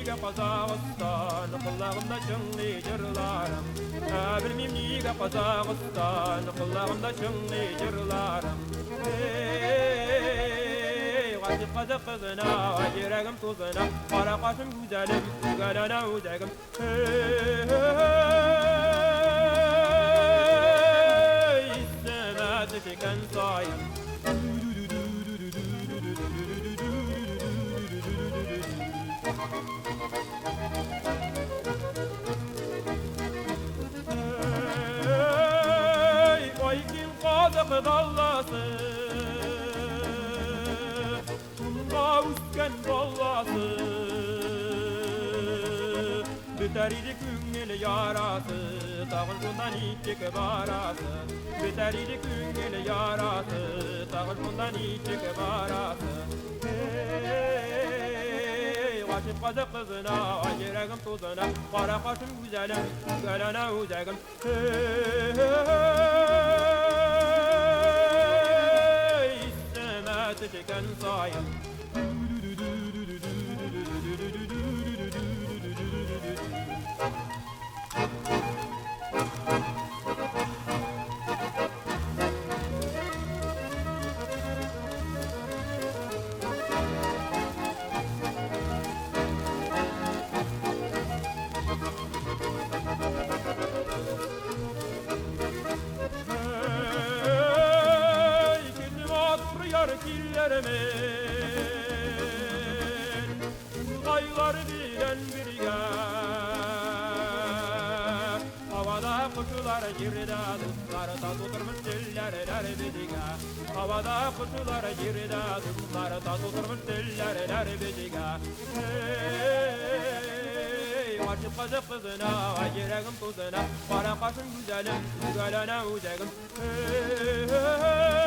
nige Kazakistan, Kulağımda çınlı cırlarım. Bilmem nige Kazakistan, Kulağımda çınlı cırlarım. Ey, Kaçıp kazak kızına, yüreğim tuzuna, kara kaşım güzelim, gelene uzağım. Hey, istemez tüken sayım. Ey, oy kim kazak dallası, Tunda üsken ballası, Biter idi küngül yarası, Tağın bundan içik barası. Biter idi küngül yarası, Tağın bundan içik barası. Hey, kaçıp kazak kızına, yüreğim tuzuna, kara kaşım güzelim, gelene uzağım. Hey, istemez çeken sayım. Hey, kendim oturuyor killerimin, Aylar bilen birge. Havada kuşlar girdi, dostlar tat oturmuş dillerler bidige. Havada kuşlar girdi, dostlar tat oturmuş dillerler bidige. Hey, kaçıp kazık kızına, yüreğim tuzuna, kara kaşım güzelim, gelene uzağım. Hey,